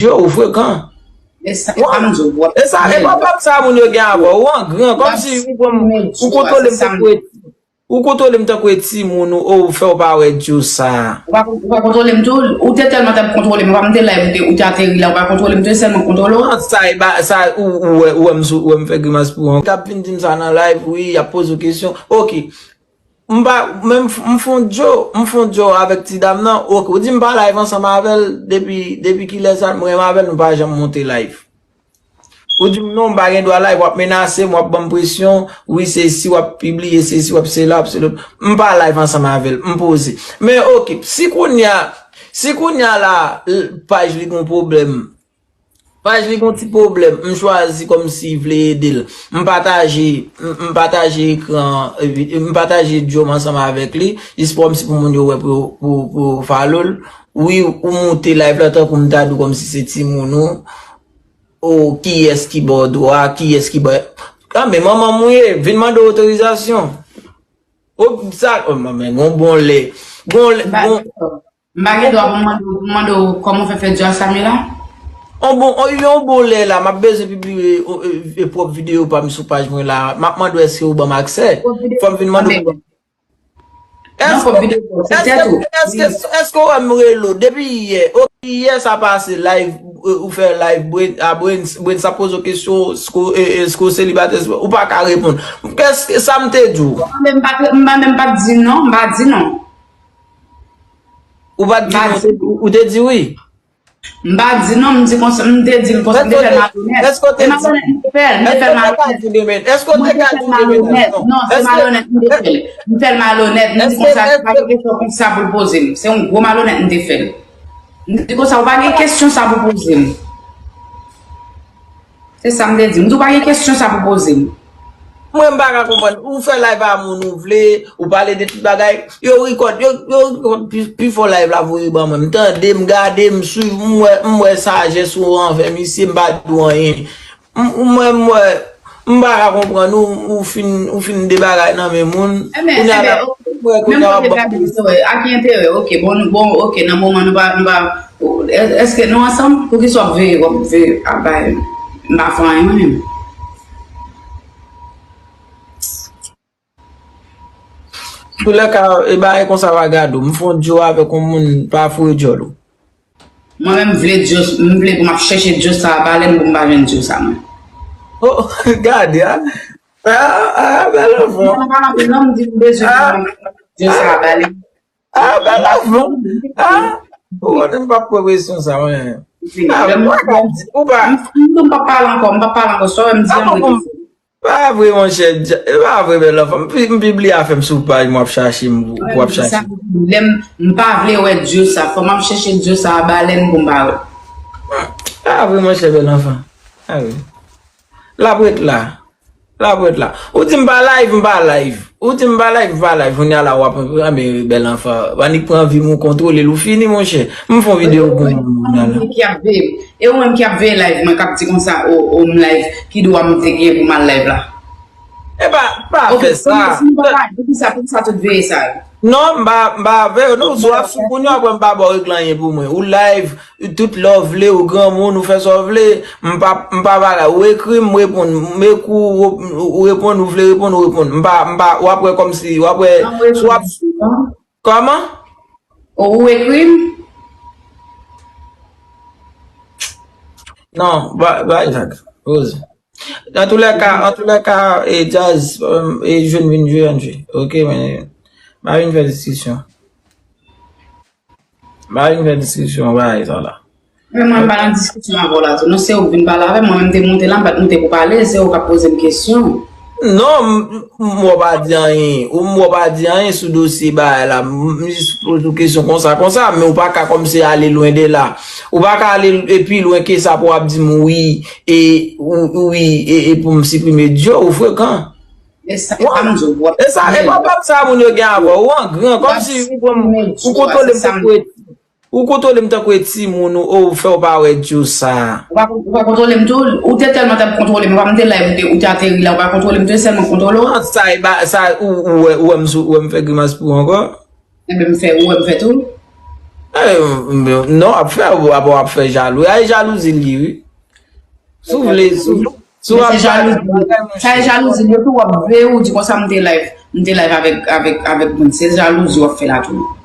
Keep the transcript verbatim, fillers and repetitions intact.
Yo, ou frekan. E sa, sa m di w, w ap E sa, e pwoblèm sa moun yo gen avè w. Ou an gran, kòmsi ou pran m, ou kontwole m tankou e, ou kontwole m tankou e timoun, ou, ou fè w pa wè Djo sa. Ou pa, ou pa kontwole m tou, ou te tèlman t ap kontwole m, ou pa m te live, ou te, ou te ateri la, ou pa kontwole m tou, e sèlman kontwole w. Non, sa, e ba, sa, ou, ou wè, ou wè m sou, ou wè m fè grimas pou ou. T ap vin di m sa nan live, wi, y ap poze w kesyon. Ok. M pa, men m f-, m fon djo, m fon djo avèk ti dam nan. Ok, ou di m pa live ansanm avè l depi, depi kilè sa, m renmen avè l, nou pa janm monte live. Ou di m non, m pa gen dwa live, w ap menase m, w ap ban m presyon, wi, se si w ap pibliye, se si w ap sela, w ap selot. M pa live ansanm avè l, m poze. Men ok, si kounye a, si kounye a la, l-, paj li gon pwoblèm, paj li gon ti pwoblèm, m chwazi kòmsi vle ede l. M pataje, m, m pataje ekran, epi m pataje djo m ansanm avèk li, jis kòmsi pou moun yo wè pou, pou, pou follow l. Wi, ou moute live la tankou m ta di w kòmsi se timoun ou. O, kiyès ki ba w dwa, kiyès ki ba, a, men manman m ou ye, vin mande w otorizasyon. O, sa, o, men gon bon lè, gon lè, gon M pa gen dwa pou m mande w, pou m mande w kòman w fè fè djaz sa m ye la? On bon, on, yon bon lè la, m ap bezwen pibliye, o, e, e, pwòp videyo pa m sou paj mwen la. M ap mande w èske ou ban m aksè. Pwòp videyo. Fò m vin mande w. Non, pwòp videyo, se tèt ou. Èske, èske, èske w wè m rele w depi yè? Ok, yè sa pase live, e, ou fè live, Bren, a Bren, Bren sa poze w kesyon, èske w, e, e, èske w selibatè, ou pa ka reponn. Èske sa m te di w? M pa, m pa menm pa t di non, m pa di non. Ou pa t di non, ou, ou te di wi. M pa di non, m di konsa, m te di l konsa, m te fè l malonèt. Èske w te di? E malonèt, m te fè l, m te fè l malonèt. Èske w te ka di w te menm? Non, se malonèt m te fè l. M fè l malonèt, m di konsa, se pa gen kesyon konsa pou l poze m. Se yon gwo malonèt m te fè l. M di konsa, ou pa gen kesyon sa pou poze m. Se sa m te di. M di w pa gen kesyon sa pou poze m. Mwen, m pa ka konprann. Ou fè live a moun ou vle, ou pale de tout bagay. Yo record, yo, yo record pi, pi fò live la voye ban mwen. M tande, m gade, m swiv, m wè, m wè sajès ou anvè misye, m pa di w anyen. M, mwen, m wè, m pa ka konprann ou, ou fin, ou fin de bagay nan men moun. Kounye a la, Mwen kounye a w ap ban m. A ki enterè? Ok, bon, bon, ok, nan moman nou pa, nou pa, o, è-, èske nou ansanm? Poukisa w ap veye, w ap veye, ap bay, m pa fè anyen mwen menm. Toulèka, e bagay konsa pa gade w. M fon djo avèk yon moun pa foure djòl ou. Mwen menm vle djo, m vle pou m ap chèche djo sa a ba lè m pou m pa jwenn djo sa mwen. Oh, gade a. Ah, ah, bèl anfan. Mwen pa anvi non, m di m bezwen pou m ap djo sa a ba lè m. Ah, bèl anfan. Ah, ou konnen m p ap pran presyon sa mwen. Ah, ou pa ka di, ou pa. M, m p ap pale ankò, m p ap pale ankò. Sa w wè m di an, m rete. Pa vre, monchè, e pa vre, bèl anfan. M pi-, m pibliye afè m sou paj mwen, w ap chache m pou, pou w ap chache. Lè m, m pa vle wè djo sa. Fò m ap chèche djo sa a ba lè m pou m pa wè. Pa vre, monchè, bèl anfan. Pa vre. L ap ret la. L ap ret la. Ou di m pa live, m pa live. Ou di m pa live, m pa live. Kounye a la, w ap, anben, bèl anfan. W annik pran vi m, ou kontwole l, ou fini, monchè. M fè yon videyo pou mwen, kounye a la. Ki ap veye. E ou menm ki ap veye live mwen, k ap di konsa, o, o, m live, ki dwa m te gen pou m al live la? E pa, pa fè sa. Ok, si nou pa live, poukisa, poukisa tout veye sa yo? Non, m pa, m pa veye, non, si w ap sou kounye a, apre m pa ba w regle anyen pou mwen. Ou live, tout lè w vle, ou granmoun, ou fè sa w vle, m pa, m pa bagay. Ou ekri m, m reponn, m ekri w, ou, ou reponn, ou vle reponn, ou reponn. M pa, m pa, w ap wè kòmsi, w ap wè, si w ap, kòman? Ou ekri m? Non, ba, ba, Isaac, poze. Antoulèka, antoulèka, e djaz, e jwenn vin jwe, ann jwe. Ok, men, m pa vin fè diskisyon. M pa vin fè diskisyon, bagay sa la. Men mwen, m pa nan diskisyon avè w la tou. Non, se ou k vin pale avè m. Mwen menm, m te moute la, m pa t moute pou pale, se ou k ap poze m kesyon. Non, m, m, m wè w pa di anyen. Ou m wè w pa di anyen sou dosye bagay la. M, m jis poze w kesyon konsa, konsa, men ou pa ka kòmsi ale lwen de la. Ou pa ka ale e pi lwen ke sa pou w ap di m wi, e, ou, wi, e, e pou m siprime Djo, ou frekan. E sa, e pa m di w, w ap E sa, e pwoblèm sa moun yo gen avè w. Ou an gran, kòmsi ou pran m, ou kontwole m tankou e, ou kontwole m tankou e timoun, ou, ou fè w pa wè Djo sa. Ou pa, ou pa kontwole m tou, ou te tèlman t ap kontwole m, ou pa m te live, ou te, ou te ateri la, ou pa kontwole m tou, e sèlman kontwole w. Non, sa, e ba, sa, ou, ou wè, ou wè m sou, ou wè m fè grimas pou ou ankò? Enben, m fè, ou wè m fè tou. Eh, non, ap fè, ap, ap fè jalouzi. Ay, jalouzi li, wi. Si w vle, si w si w Men ap se jalouzi. Sa e jalouzi. Yo tou w ap veye ou di konsa m te live, m te live avèk, avèk, avèk moun. Se jalouzi w ap fè la tou.